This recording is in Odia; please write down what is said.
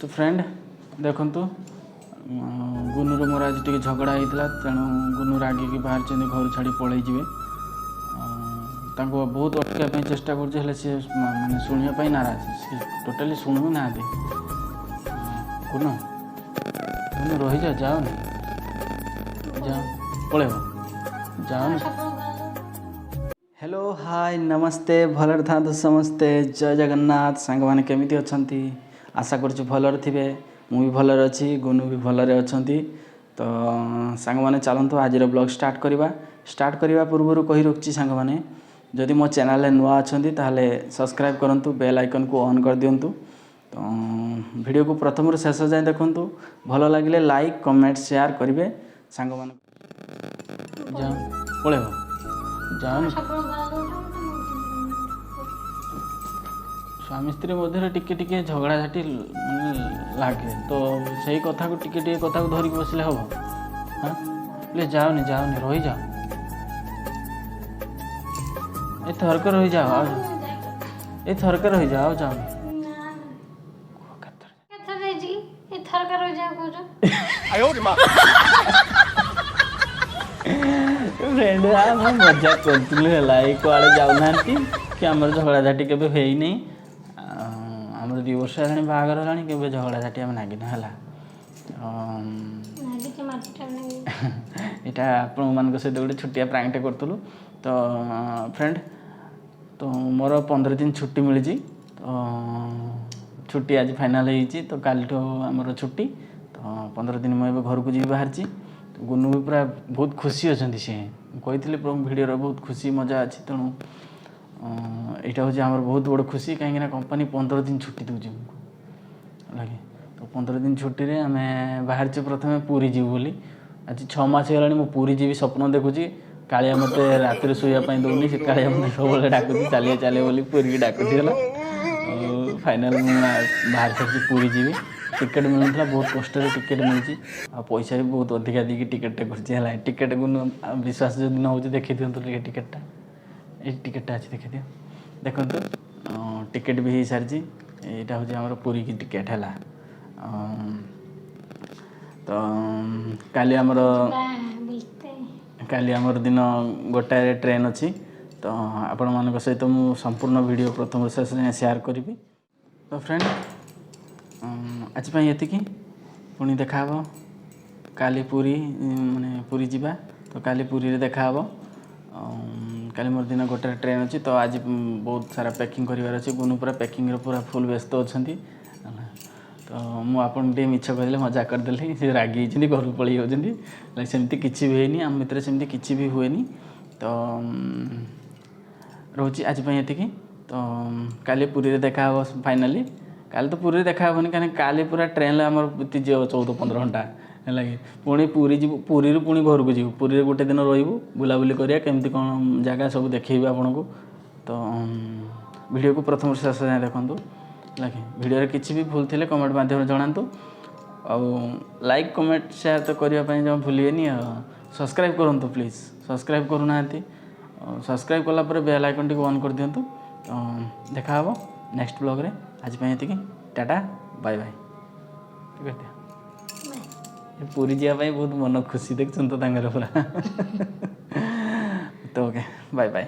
ତ ଫ୍ରେଣ୍ଡ ଦେଖନ୍ତୁ, ଗୁନୁର ମୋର ଆଜି ଟିକେ ଝଗଡ଼ା ହେଇଥିଲା। ତେଣୁ ଗୁନୁ ରାଗିକି ବାହାରିଛନ୍ତି, ଘରୁ ଛାଡ଼ି ପଳେଇ ଯିବେ। ତାଙ୍କୁ ବହୁତ ଅଟକାଇବା ପାଇଁ ଚେଷ୍ଟା କରୁଛି, ହେଲେ ସିଏ ମାନେ ଶୁଣିବା ପାଇଁ ନାରାଜ। ସିଏ ଟୋଟାଲି ଶୁଣୁ ବି ନାହାନ୍ତି। ଗୁନୁ, ଗୁନୁ, ରହିଯା, ଯାଅନି, ଯାଅ, ପଳେଇବ, ଯାଅନି। ହ୍ୟାଲୋ, ହାଇ, ନମସ୍ତେ, ଭଲରେ ଥାନ୍ତୁ ସମସ୍ତେ। ଜୟ ଜଗନ୍ନାଥ। ସାଙ୍ଗମାନେ, କେମିତି ଅଛନ୍ତି? ଆଶା କରୁଛି ଭଲରେ ଥିବେ। ମୁଁ ବି ଭଲରେ ଅଛି, ଗୁନୁ ବି ଭଲରେ ଅଛନ୍ତି। ତ ସାଙ୍ଗମାନେ, ଚାଲନ୍ତୁ ଆଜିର ବ୍ଲଗ୍ ଷ୍ଟାର୍ଟ କରିବା। ଷ୍ଟାର୍ଟ କରିବା ପୂର୍ବରୁ କହି ରଖୁଛି ସାଙ୍ଗମାନେ, ଯଦି ମୋ ଚ୍ୟାନେଲରେ ନୂଆ ଅଛନ୍ତି, ତାହେଲେ ସବସ୍କ୍ରାଇବ୍ କରନ୍ତୁ, ବେଲ୍ ଆଇକନ୍କୁ ଅନ୍ କରିଦିଅନ୍ତୁ। ତ ଭିଡ଼ିଓକୁ ପ୍ରଥମରୁ ଶେଷ ଯାଏଁ ଦେଖନ୍ତୁ। ଭଲ ଲାଗିଲେ ଲାଇକ୍, କମେଣ୍ଟ, ସେୟାର କରିବେ ସାଙ୍ଗମାନଙ୍କୁ। ଯାଅ, ପଳେଇବ, ଯାଅନି। ସ୍ୱାମୀ ସ୍ତ୍ରୀ ମଧ୍ୟରେ ଟିକେ ଟିକେ ଝଗଡ଼ାଝାଟି ମାନେ ଲାଗେ। ତ ସେଇ କଥାକୁ, ଟିକେ ଟିକେ କଥାକୁ ଧରିକି ବସିଲେ ହେବ? ହଁ, ପ୍ଲିଜ୍, ଯାଅନି, ଯାଅନି, ରହିଯାଅ। ଏ ଥରକ ରହିଯାଅ, ଆଉ ଏ ଥରକ ରହିଯାଅ, ଆଉ ଯାଅନି। କୁହ କେତେଥର? କେତେଥର ଯାଇଛି କି? ଏ ଥରକ ରହିଯାଅ କହୁଛ। ଫ୍ରେଣ୍ଡ, ମୁଁ ମଜା କରୁଥିଲି ହେଲା। ଏଇ କୁଆଡ଼େ ଯାଉନାହାନ୍ତି କି, ଆମର ଝଗଡ଼ାଝାଟି କେବେ ହେଇନି। ଆମର 2 ବର୍ଷ ହେଲାଣି ବାହାଘର ହେଲାଣି, କେବେ ଝଗଡ଼ାଝାଟି ଆମେ ନାଗିନୁ ହେଲା। ନାଗିଛି ମାରଟା ନାଗି। ଏଇଟା ଆପଣମାନଙ୍କ ସହିତ ଗୋଟେ ଛୋଟିଆ ପ୍ରାଙ୍କଟେ କରୁଥିଲୁ। ତ ଫ୍ରେଣ୍ଡ, ତ ମୋର 15 ଦିନ ଛୁଟି ମିଳିଛି। ତ ଛୁଟି ଆଜି ଫାଇନାଲ୍ ହେଇଛି, ତ କାଲିଠୁ ଆମର ଛୁଟି। ତ 15 ଦିନ ମୁଁ ଏବେ ଘରକୁ ଯିବି ବାହାରିଛି। ତ ଗୁନୁ ବି ପୁରା ବହୁତ ଖୁସି ଅଛନ୍ତି ସିଏ। ମୁଁ କହିଥିଲି ଭିଡ଼ିଓର ବହୁତ ଖୁସି ମଜା ଅଛି। ତେଣୁ ଏଇଟା ହେଉଛି ଆମର ବହୁତ ବଡ଼ ଖୁସି, କାହିଁକିନା କମ୍ପାନୀ 15 ଦିନ ଛୁଟି ଦେଉଛି ଆମକୁ, ହେଲା କି। ତ 15 ଦିନ ଛୁଟିରେ ଆମେ ବାହାରିଛୁ ପ୍ରଥମେ ପୁରୀ ଯିବୁ ବୋଲି। ଆଜି 6 ମାସ ହେଇଗଲାଣି ମୁଁ ପୁରୀ ଯିବି ସ୍ୱପ୍ନ ଦେଖୁଛି। କାଳିଆ ମୋତେ ରାତିରେ ଶୋଇବା ପାଇଁ ଦେଉନି। ସେ କାଳିଆ ମୋତେ ସବୁବେଳେ ଡାକୁଛି, ଚାଲିଆ ଚାଲିଆ ବୋଲି ପୁରୀକି ଡାକୁଛି ହେଲା। ଆଉ ଫାଇନାଲ୍ ମୁଁ ବାହାରି ସାରିଛି, ପୁରୀ ଯିବି। ଟିକେଟ୍ ମିଳୁନଥିଲା, ବହୁତ କଷ୍ଟରେ ଟିକେଟ୍ ମିଳିଛି। ଆଉ ପଇସା ବି ବହୁତ ଅଧିକା ଦେଇକି ଟିକେଟ୍ଟା କରିଛି ହେଲା। ଟିକେଟ୍କୁ ବିଶ୍ୱାସ ଯଦି ନ ହେଉଛି, ଦେଖି ଦିଅନ୍ତୁ ଟିକେ ଟିକେଟ୍ଟା। ଏଇ ଟିକେଟ୍ଟା ଅଛି, ଦେଖିଦିଅ। ଦେଖନ୍ତୁ, ଟିକେଟ୍ ବି ହେଇସାରିଛି। ଏଇଟା ହେଉଛି ଆମର ପୁରୀକି ଟିକେଟ୍ ହେଲା। ତ କାଲି ଆମର ବୁଲତେ। କାଲି ଆମର ଦିନ 1ଟାରେ ଟ୍ରେନ୍ ଅଛି। ତ ଆପଣମାନଙ୍କ ସହିତ ମୁଁ ସମ୍ପୂର୍ଣ୍ଣ ଭିଡ଼ିଓ ପ୍ରଥମରୁ ଶେଷ ଯାଏଁ ସେୟାର କରିବି। ତ ଫ୍ରେଣ୍ଡ, ଆଜି ପାଇଁ ଏତିକି। ପୁଣି ଦେଖାହେବ କାଲି। ପୁରୀ ମାନେ ପୁରୀ ଯିବା, ତ କାଲି ପୁରୀରେ ଦେଖାହେବ। କାଲି ମୋର ଦିନ 1ଟାରେ ଟ୍ରେନ୍ ଅଛି। ତ ଆଜି ବହୁତ ସାରା ପ୍ୟାକିଂ କରିବାର ଅଛି। ଗୁନୁ ପୁରା ପ୍ୟାକିଂରେ ପୁରା ଫୁଲ୍ ବ୍ୟସ୍ତ ଅଛନ୍ତି ହେଲା। ତ ମୁଁ ଆପଣଙ୍କୁ ଟିକେ ମିଛ କହିଲେ, ମଜା କରିଦେଲି, ସେ ରାଗି ଯାଇଛନ୍ତି, ଘରକୁ ପଳେଇ ଯାଉଛନ୍ତି। ହେଲେ ସେମିତି କିଛି ବି ହେଇନି, ଆମ ଭିତରେ ସେମିତି କିଛି ବି ହୁଏନି। ତ ରହୁଛି, ଆଜି ପାଇଁ ଏତିକି। ତ କାଲି ପୁରୀରେ ଦେଖାହେବ ଫାଇନାଲି। କାଲି ତ ପୁରୀରେ ଦେଖା ହେବନି, କାହିଁକି କାଲି ପୁରା ଟ୍ରେନ୍ରେ ଆମର ବିତିଯିବ 14-15 ଘଣ୍ଟା ହେଲା କି। ପୁଣି ପୁରୀ ଯିବୁ, ପୁରୀରୁ ପୁଣି ଘରକୁ ଯିବୁ, ପୁରୀରେ ଗୋଟେ ଦିନ ରହିବୁ, ବୁଲାବୁଲି କରିବା, କେମିତି କ'ଣ ଜାଗା ସବୁ ଦେଖେଇବି ଆପଣଙ୍କୁ। ତ ଭିଡ଼ିଓକୁ ପ୍ରଥମରୁ ଶେଷ ଯାଏଁ ଦେଖନ୍ତୁ ହେଲା କି। ଭିଡ଼ିଓରେ କିଛି ବି ଭୁଲ ଥିଲେ କମେଣ୍ଟ ମାଧ୍ୟମରେ ଜଣାନ୍ତୁ। ଆଉ ଲାଇକ୍, କମେଣ୍ଟ, ସେୟାର ତ କରିବା ପାଇଁ ଜମା ଭୁଲିବେନି। ଆଉ ସବସ୍କ୍ରାଇବ୍ କରନ୍ତୁ ପ୍ଲିଜ୍, ସବସ୍କ୍ରାଇବ୍ କରୁନାହାନ୍ତି। ସବସ୍କ୍ରାଇବ୍ କଲା ପରେ ବେଲ୍ ଆଇକନ୍ଟିକୁ ଅନ୍ କରିଦିଅନ୍ତୁ। ତ ଦେଖାହେବ ନେକ୍ସଟ ବ୍ଲଗ୍ରେ। ଆଜି ପାଇଁ ଏତିକି। Tata, bye bye. ଠିକ୍ ଅଛି। ପୁରୀ ଯିବା ପାଇଁ ବହୁତ ମନ ଖୁସି, ଦେଖୁଛନ୍ତି ତ ତାଙ୍କର ପୁରା। ତ ଓକେ, ବାଏ ବାଏ।